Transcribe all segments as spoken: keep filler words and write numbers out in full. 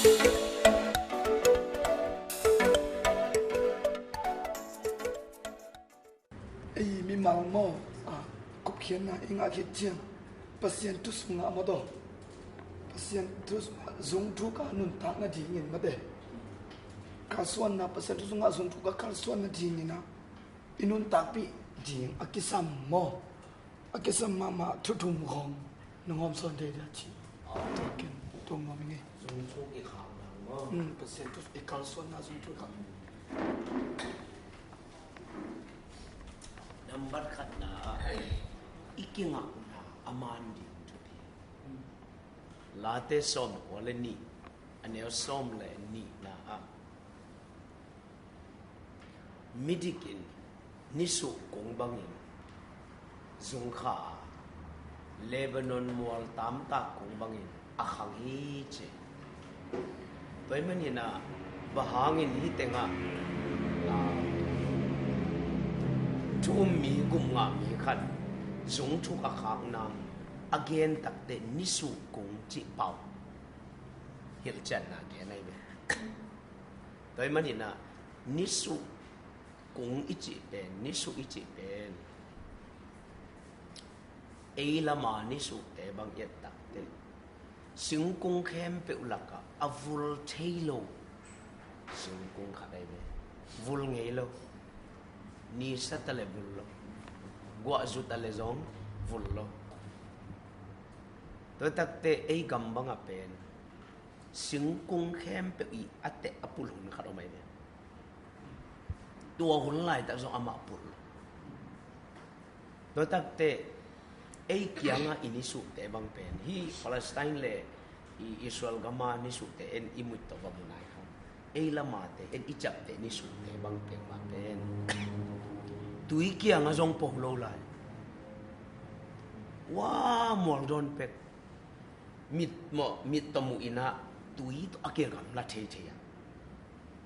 Ei mimal maw, a, kupkhiatna i ngah khit ciang Pasian thu sungah maw taw, Pasian thu sungah zungthuk a nuntak nadingin mate, kalsuanna, Pasian thu sungah zungthuk a kalsuan nadingin ah i nuntakpih ding a kisam maw, a kisam mahmah thu thum khawng nong hawm sawn thei dia ci. Ken tung nuam ing ei. Zungthuk i khak nang maw? Mm, Pasian thu i kalsuanna zungthuk i khak. Nambat khatna, i kingakna a man ding thupi. Late sawm kua le nih, a neu sawm le nihna ah, midik in nisuh kung bangin zungkha a, Lebanon mual tamtak kung bangin a khang hi ci. Tua ahih manin ah, bang hangin hih tengah, ah, thu um mi, gum ngah mi khat zungthuk a khak nang a gen takteh nisuh kung cih pau hilhcianna gen ahi ve. Tua ahih manin ah, nisuh kung i cih pen, nisuh i cih pen, ei lama nisuhte bang i et takteh, singkung khempeuh lakah a vul thei lo singkung khat ahi ve. Vul ngei lo. Nisa ta le vul lo. Guahzu ta le zong vul lo. Tua takteh ei gam bangah pen singkung khempeuh i a teh a pul hun khat om ahi ve. Tua hun laitak zong amah pul lo. Tua takteh ei kiangah i nisuhte bang pen, hih Palestine le i Israel gama nisuhte en i muit tawh va mu nai kha. Ei lamate en i ciapteh nisuhte bang peuhmah pen tui kiangah zong po lo lai. Ua, mual dawn pek. Mit mawh, mit tawh muh in ah tui tawh a kigamla theithei ah,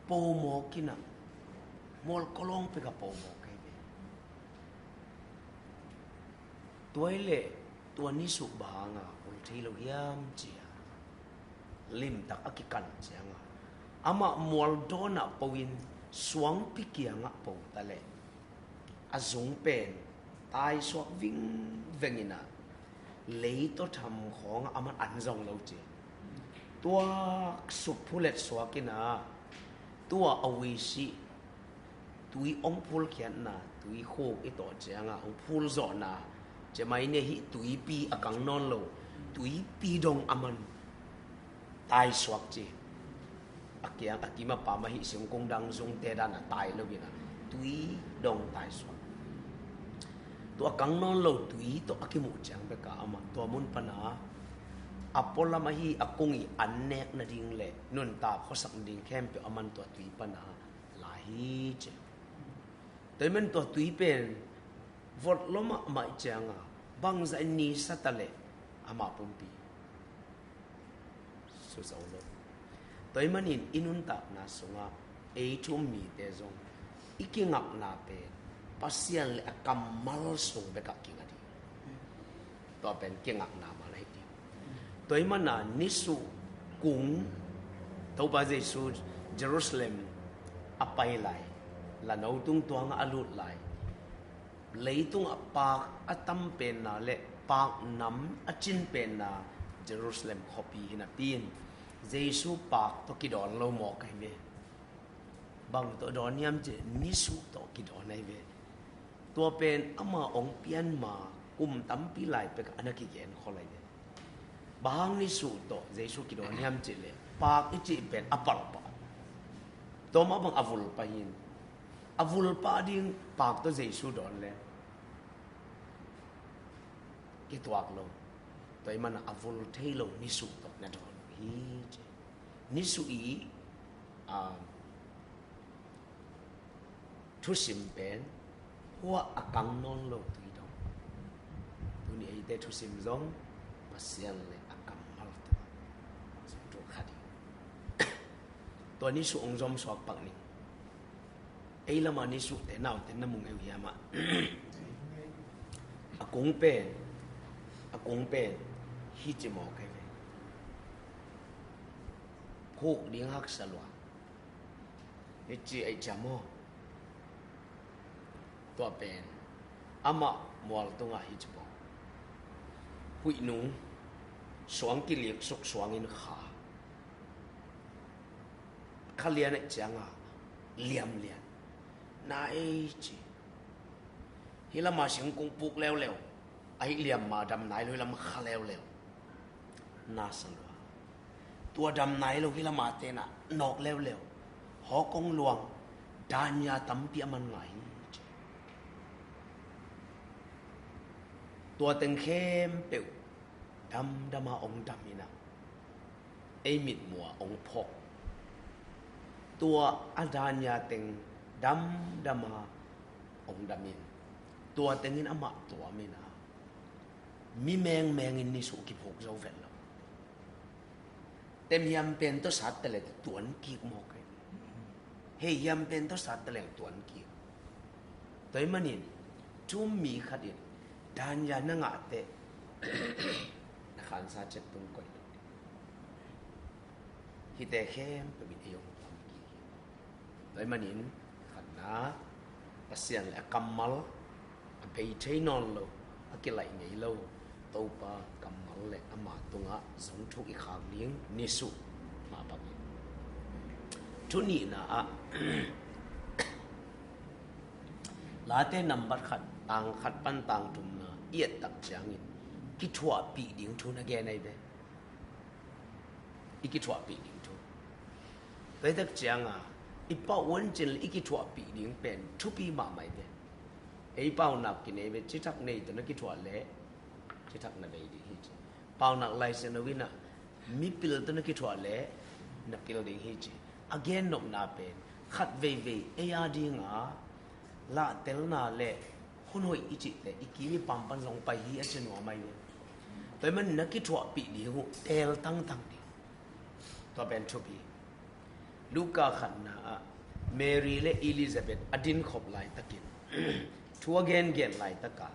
po mawk in ah, mual kawlawng pek ah po mawk ahi ve. Tua hi leh tua nisuh bang hanga ol thei lo hiam ci-a limtak a kikan ciangah, amah mual dawnah po in suangpi kiangah po ta leh a zung pen taisuak vingveng in ah, lei tawh tham khawngah aman an zong lo ci. Tua suk phulet suak in ah, tua a uisih tui hong phulkhiatna, tui khuk i tawh ciangah hong phulzawhna, cemai ne hih tuipi a kang nawn lo, tuipi dong aman taisuak ci. A kiang a kim a pam a hih singkung dang zungte dan a tai lo in ah, tui dong taisuak. Tua kang nawn lo tui tawh a kimuh ciang bek ah amah tua mun pan a, a pualam ahi a kung i an nek nading le nuntak khuasak nading khempeuh aman tua tui pan a la hi ci. Tua ahih man tua tui pen vot lua mahmah i cianga bangzah in nisa ta leh amah pumpi su zo lo. Tua ahih manin i nuntakna sungah ei thu um mite zong i kingakna pen Pasian le a kammal sung bekah kinga ding. Tua pen kingakna mah na hi ding. Tua ahih mana nisuh kung, Topa Jesu Jerusalem a pai lai, lano tung tuangah a lut lai, leitungah paak a tam penna le paak nam a cin penna Jerusalem khuapi hi napi in, Jesu paak tawh kidawn lo mawk ahi ve. Bang tawh dawn hiam cih leh nisuh tawh kidawn ahi ve. Tua pen ama hong pian ma kum tampi lai pek a na kigen khol ahi ve. Bang hang nisuh tawh Jesu kidawn hiam cih leh paak i cih pen a palpah. Tua mah bang a vulpah hi in, a vulpah ding paak tawh Jesu dawn le kituak lo. Tua ahih mana a vul thei lo nisuh tawh na dawn uh hi ci. Nisuh i, ah, thusim pen hua a kang nawn lo tui dong. Tuni eite thusim zong Pasian le a kammal tawh zong tua kha ding. Tua nisuh hong zom suak pak ning. Ei lama nisuhte naute na mu ngei uh hiam ah? A kung pen, a kung pen hi ci mawk ahi ve. Huk ding haksa lua. Hi ci aih ciam aw. Tua pen amah mual tungah hi ci bawh. Huih nung suang kiliksuk suangin kha. Kha lian aih cianga liamlian na ei ci. Hi lama singkung puk leuleu. Aih liam ma dam nai lo hi lam kha leuleu. Na sa lua. Tua dam nai lo hi lama tena nawk leuleu. Hawkong luang dania tampi a man ngai hi ci. Tua teng khempeuh damdama ong dam inah ei mitmuh ah ong phawk. Tua a dania teng damdama ong dam in tua tengin amah tuam inah mi mengmengin nisuh kiphuk zo vet lo. Tem hiam pen tawh sat taleng tuan kik mawk hi. Hei hiam pen tawh sat taleng tuan kik. Tua ahih manin thu mi khat in dania na ngah teh na khansa ciat tung koih lo. Hihte khempeuh in ei ong tuam kik hi. Tua ahih manin khatna Pasian le a kammal a bei thei nawn lo, a kilaih ngei lo Topa kammal le ama tungah zong thuk i khak ding nisuh mah bangin. Thu nihna ah Late nambat khat tang khat pan tang thumna i et tak ciangin kithuahpih ding thu na gen ahi ve. I kithuahpih ding thu. Tua hi tak cianga i pauh uancin le i kithuahpih ding pen thupi mahmah hi ve. Ei paunak kinei ve, cithak nei tawh na kithuah leh cithak na bei ding hi ci. Paunak laisian uh inah mipil tawh na kithuah leh na pil ding hi ci. A gennopna pen khat veivei ei a dinga lahtelna le hun hoih i cihte i kim i pam pan zong pai hi a ci nuam ahi ve. Tua ahih manin na kithuahpih ding uh teel tangtang ding. Tua pen thupi. Luka khatna ah Mary le Elizabeth a dinkhop laitakin thu a gengen laitaka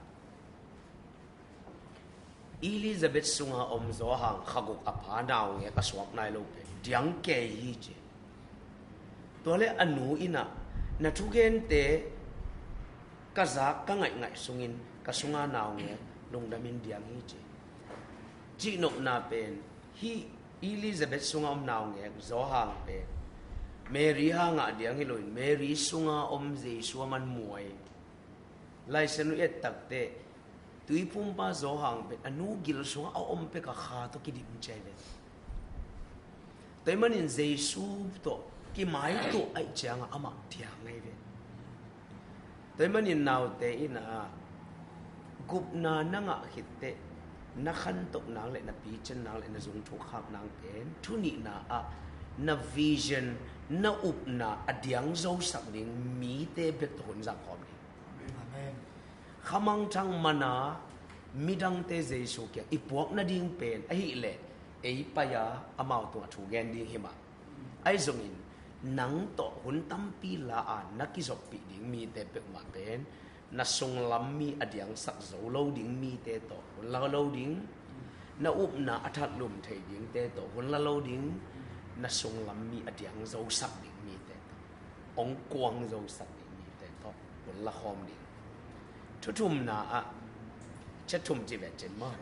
Elizabeth sunga om Zawhang kha guk a pha naungek a suak nai lo pen diang kei hi ci. Tua le a nu inah na thugente ka zak ka ngaihngaih sungin ka sunga naungek lungdamin diang hi ci. Cihnopna pen hih Elizabeth sunga om naungek Zawhang pen Mary hangah diang hi loin Mary sunga om Jesu a man muai. Laisian uh i et takteh tuiphumpa Zawhang pen a nu gil sungah a om peka kha tawh kidim ci ahi ve. Tua ahih manin Jesu tawh kimaituah aih ciangah amah diang ahi ve. Tua ahih manin naute inah gupna na ngah khitteh na khantoh nang le na picin nang le na zungthuk khak nang pen thu nihna ah na vision, na upna a diang zosak ding mite bek tawh hun zak khawm ding. Amen. Khamangthang mana midangte Jesu kiang i puak nading pen ahileh ei pai-a amau tungah thu gen ding hi mah. Ahi zongin nang tawh hun tampi la-a na kizoppih ding mite peuhmah pen na sunglam mi a diangsak zo lo ding mite tawh hun la lo ding, na upna a thatlum thei dingte tawh hun la lo ding, na sunglam mi a diang zosak ding mite tawh, ong kuang zosak ding mite tawh hun la khawm ding. Thuthumna ah, chet thum ci ve cin maw?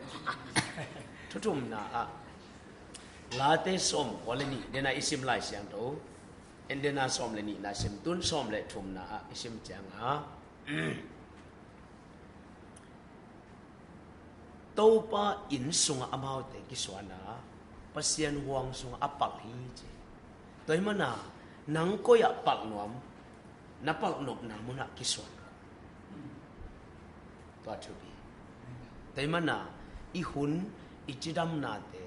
Thuthumna ah Late sawm kua le nih dena i sim Lai Siangtho, en dena sawm le nihna sim, tun sawm le thumna ah i sim cianga Topa inn sungah amaute kisuana Pasian huang sungah a palh hi ci. Tua ahih mana nang koi-ah palh nuam, na palh nopna munah kisuan. Tua thupi. Tua ahih mana i hun, i cidamnate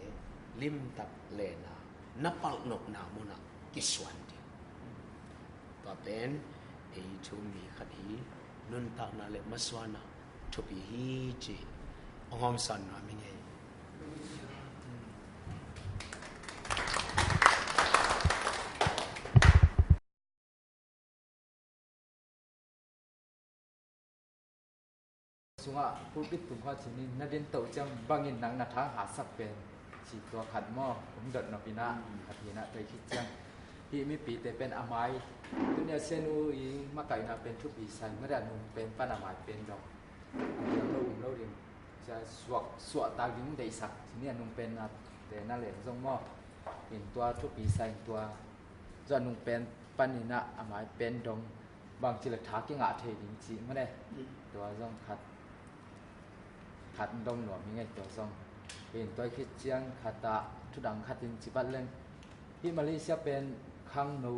limtak lena na palh nopna munah kisuan ding. Tua pen ei thu mi khat hi. Nuntakna le masuana thupi hi ci. Ong hawmsawn nuam hi ngei. Sungah pulpit tung kha thinin na din toh ciang bangin nang na thang hasak pen Ci tua khat maw, um dot nop inah, khat hinah tua i khit ciang. Hih mipite pen a mai, tunia sianu i makaihna pen thupi sai, mada nung pen pan a mai pen dong. A diam lo um lo ding. Cia suak, suaktak ding deihsak, ci nia nung pen na, te na leng zong maw. In tua thupi sai, in tua. Zua nung pen pan inah a mai pen dong. Bangci le tha kingah thei ding ci mane. Tua zong khat. Khat dong nuam hi ngei tua zong. Hin tua khit ciang khat ah thudang khat in ci bat leng. Hih Malaysia pen khangno,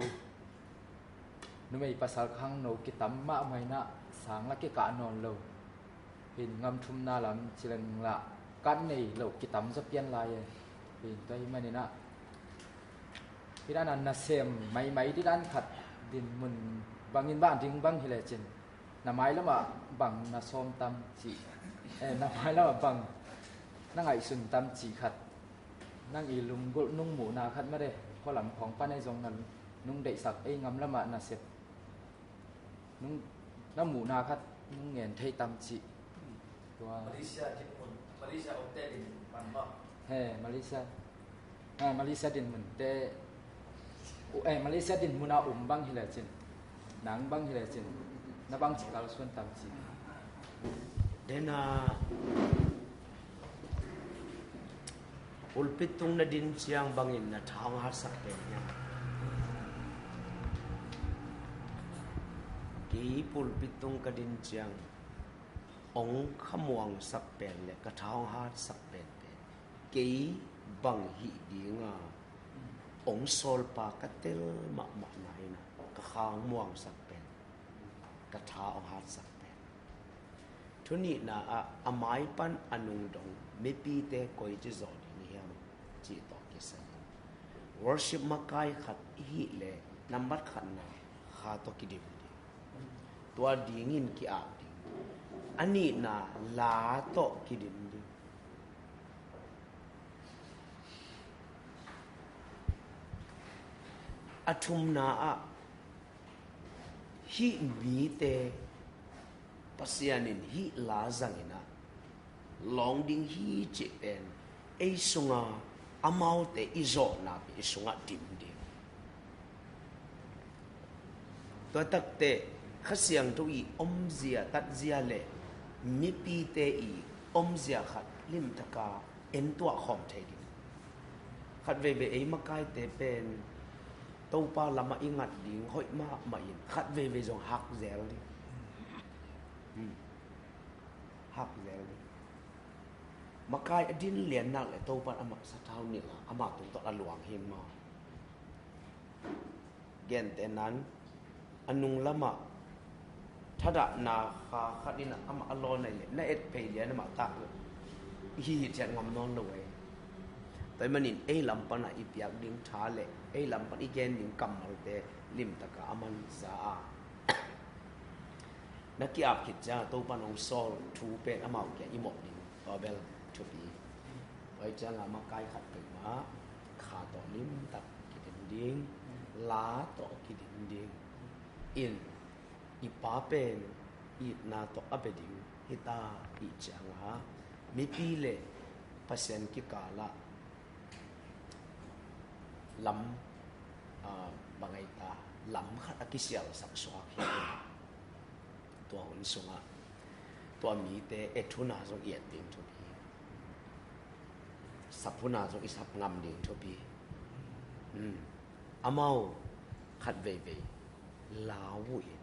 numei pasal khangno kitam mahmah inah sang la kikah nawn lo. Hin ngam thumna lam ci leng lah kan nei lo kitam zaw pian lai e. Hin tua hi maninah. Hih dan a nasem maimai dih dan khat dinmun bangin bang ding bang hi lecin. Na mailamah bang na sawm tam cih, eh, na mailamah bang na ngaihsun tam cih khat. Nang i lunggulh nung muhna khat made, khualam khawng pan ei zong na nung deihsak ei ngam lamah na sep. Nung na muhna khat nung ngen thei tam cih. Tua Malaysia dinmun, Malaysia omte dinmun pan maw? He, Malaysia. Ah, Malaysia dinmun te, eh, Malaysia dinmun a um bang hi lecin, nang bang hi lecin, na bangci kalsuan tam ci. Dena pulpit tung na din ciang bangin na tha hong hatsak pen hiam? Kei pulpit tung ka din ciang hong khamuangsak pen le ka tha hong hatsak pen pen kei bang hih dinga hong sawlpa ka tel mahmah na inah ka khang muangsak pen, ka tha hong hatsak pen. Thu nihna ah a mai pan a nung dong mipite koi ci zawh ding hiam cih tawh kisai in worship makai khat i hih leh nambat khatna kha tawh kidim ding. Tua dingin ki-ap ding. A nihna la tawh kidim ding. A thumna ah hih mite Pasian in hih la zangin ah lawng ding hi cih pen ei sunga amaute i zawhna pen i sungah dim ding. Tua takteh Kha Siangtho i omzia tatzia le mipite i omzia khat limtaka en tuah khawm thei ding. Khat veivei ei makaite pen Topa lamah i ngat ding hoih mahmah in khat veivei zong hak zel ding. Hmm. Hak zel ding. Makai a din lian nak le Topa amah sathau nilh a, amah tungtawn a luang hi maw? Gentehna in a nung lamah thadahna kha khat in amah a lawn ahih leh na et phei lian amah tak i hi hi thiat ngam nawn lo ei. Tua ahih manin ei lam panah i piak ding tha le ei lam pan i gen ding kammalte limtaka a mansa a, na ki-ap khit ciangah Topa in hong sawl thu pen amau kiang i mawh ding tua bel thupi. Tua hi ciangah makai khat peuhmah kha tawh limtak kidim ding, la tawh kidim ding. In i Pa pen itna tawh a bia ding hi ta i hih ciangah mipi le Pasian kikalah lam, ah, bang ai ta, lam khat a kisialsak suak hi. Tua hun sungah tua mite et hun a zong i et ding thupi, sap hun a zong i sap ngam ding thupi. Hmm. Amau khat veivei lau uh in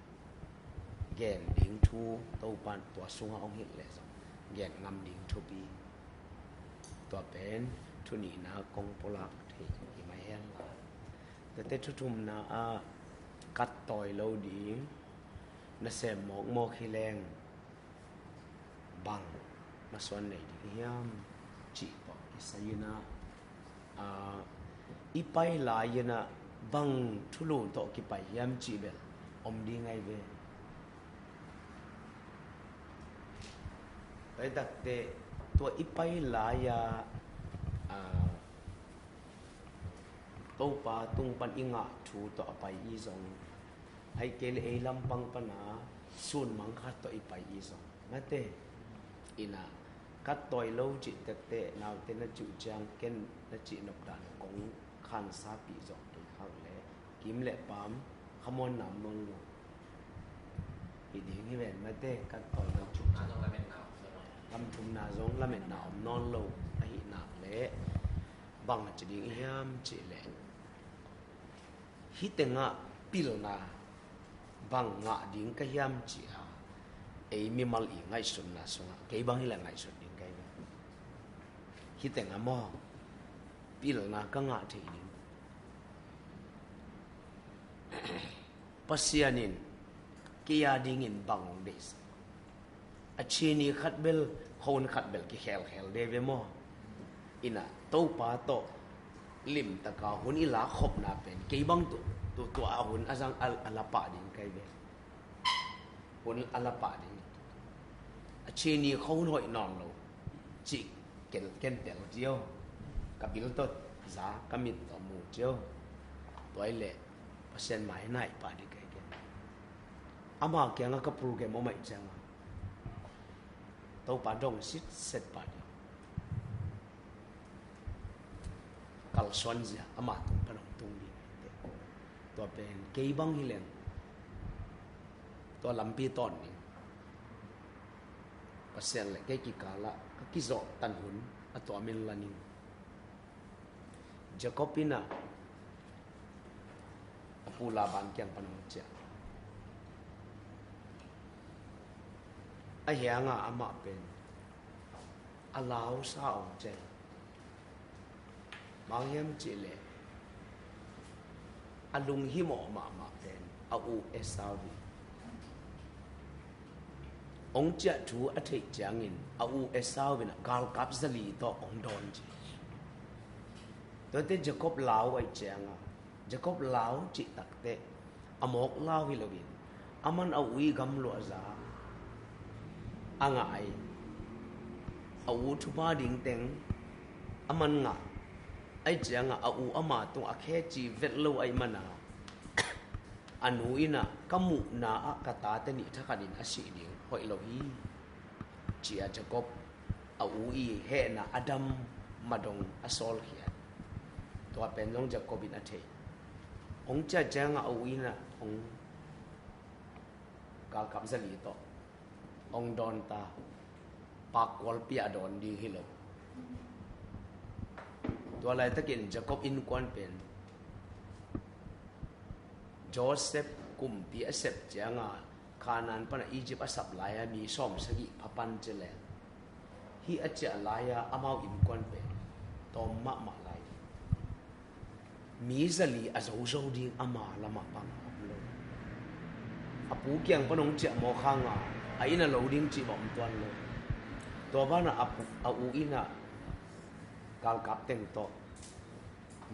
gen ding thu Topa in tua sungah hong hilh leh zong gen ngam ding thupi. Tua pen thu nihna kong pulak thei hi mah hen la. Tuate thu thumna ah kat tawi lo ding, nasem mawkmawk hi leng bang masuan nei ding hiam cih tawh kisai in ah, ah, i pai lai in ah bang thulu tawh kipai hiam cih bel om ding ahi ve. Tua hi takteh tua i pai lai-a, ah, Topa tung pan i ngah thu tawh a pai i zong, ahih kei leh ei lampang pana sun mang khat tawh i pai i zong, mate, in ah Ka tawi lo cih tekte naute na cih uh ciang ken na cih nop dan kong khansa pih zawh kei khak leh kim le paam khamuanna om nawn lo hi ding hi ven mate. Ka tawi lo cih uh ciang lamthumna zong lametna om nawn lo ahih nak leh bang a ci ding i hiam cih leh hih tengah pilna bang ngah ding ka hiam ci a ei mimal i ngaihsutna sungah kei bang hi leh ngaihsut ding ka hi. Hih tengah maw pilna ka ngah thei ding. Pasian in kei a dingin bang hong deihsak a, chini khat bel, hun khat bel kikhelkhel de ve maw? Ina Topa tawh limtaka hun i lakkhopna pen kei bang tu tu tu a hun a zang a, a la pah ding ka hi ve. Hun a la pah ding a, chini khua hun hoih nawn lo cih ken, ken tel cio. Ka bil tawh za, ka mit tawh mu cio. Tua hi leh Pasian mai naih pah ding ka hi ken. Ama kiangah ka program om ahih ciangah Topa dong sitset pah ding. Kalsuan zia ama tung pan hong tung ding. Tua pen kei bang hi leng tua lampi tawn ding. Pasian le kei kikalah ka kizawh tan hun a tua min la ning. Jacob in a, a pu Laban kiang pan hong ciah. A hianga amah pen a lausa hong ciah. Bang hiam cih leh a lunghimawh mahmah pen a u Esau hi. Hong ciah thu a theih ciangin a u Esau in a galkap zali tawh hong dawn ci. Tuate Jacob lau ahih cianga Jacob lau cih takteh a mawk lau hi loin aman a u i gamluahza a ngah ahi. A u thupha ding teng aman ngah ahih cianga a u ama tungah a kheci vet lo ahih mana a nu in a ka muhna ah ka tate nih thakhatin a sih ding hoih lo hi. Ci a Jacob a u i hehna a dam madong a sawlkhiat. Tua pen zong Jacob in a thei. Hong ciah ciangah a u in a hong galkap zali tawh hong dawn ta. Pakkualpi a dawn ding hi lo. Tua laitakin Jacob innkuan pen Joseph kumpi a sep cianga Kanaan pana Egypt a sap lai-a mi sawmsagih pha pan ci leng hih a ciah lai-a amau innkuan pen tawm mahmah lai. Mi zali a zozo ding ama lamah bang om lo. A pu kiang pan hong ciah mawk hanga a inn a lo ding cih bang om tuan lo. Tua banah a pu, a u in a galkap teng tawh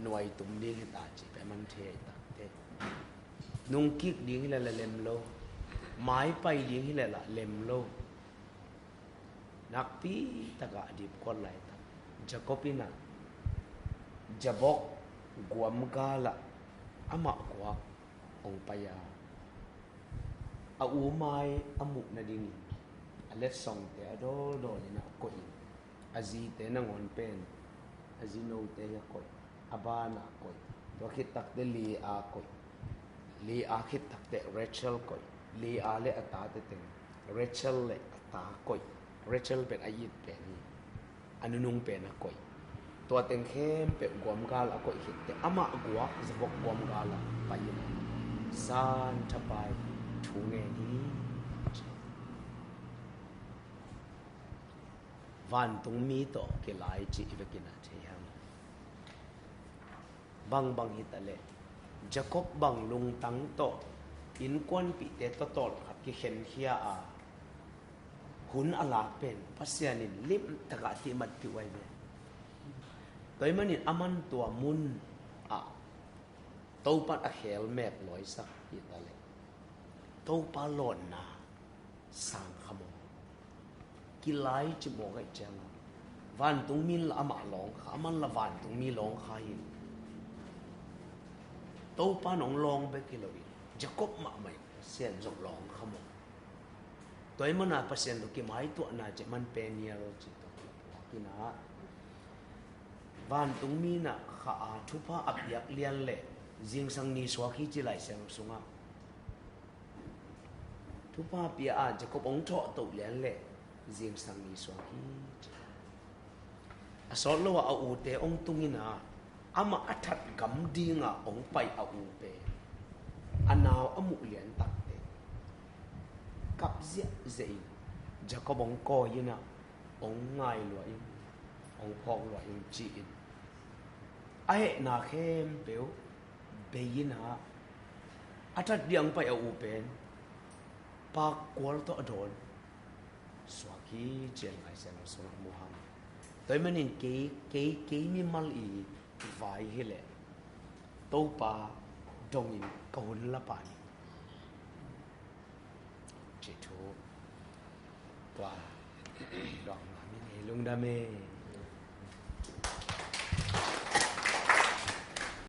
nuai tum ding hi ta cih pen man thei a hi takte. Nungkik ding hi leh lah lem lo. Mai pai ding hi leh lah lem lo. Nakpi takah a dipkuat laitak Jacob in a Jabok guam galah amah guak hong pai a, a u mai a muh nadingin a letsongte a dawldawl in a koih in a zite nangawn pen a zinote hi a koih, a banah koih. Tua khit takteh Leah koih. Leah khit takteh Rachel koih. Leah le a tate teng Rachel le a ta koih. Rachel pen a it pen hi. A nunung pen a koih. Tua teng khempeuh guamgal a koih khitteh amah guak Jabok guamgal ah pai in a san thapai thu ngen hi. Vantungmi tawh kilai cih i vekin a thei hang. Bangbang hitaleh Jacob bang lungtang tawh innkuanpihte tawh tawlkhat kikhenkhia a hun a lak pen Pasian in limtakah tihmat pih uh ahi ve. Tua ahih manin aman tua mun ah Topan a khel mep lawisak hitaleh Topa lawnna sang kha maw? Kilai cih mawk ahih ciangin vantungmi in la amah lawng kha, aman la vantungmi lawng kha hi. Topa in hong lawng bek hi loin Jacob mahmah in Pasian zong lawng kha maw? Tua ahih manin Pasian tawh kimaituahna cih man Peniel cih tawh Inah, vantungmi inah kha a thupha a piak lian le zingsang ni suak hi ci Lai Siangtho sungah. Thupha pia a Jacob hong thawh toh lian le zingsang ni suak hi ci. A sawt lo a a ute hong tung inah amah a that gam dinga hong pai a u pen a nau a muh lian takte kap ziahziah in Jacob hong kawi inah hong ngai lua in, hong phawk lua in ci-in a hehna khempeuh bei inah a that ding hong pai a u pen pakkual tawh a dawn suak hi ci-in Lai Siangtho sungah mu hang. Tua ahih manin kei, kei, kei mimal i vai hileh Topa dongin ka hun la pah ni. Cih thu tua dong ngam ing ei, lungdam ei.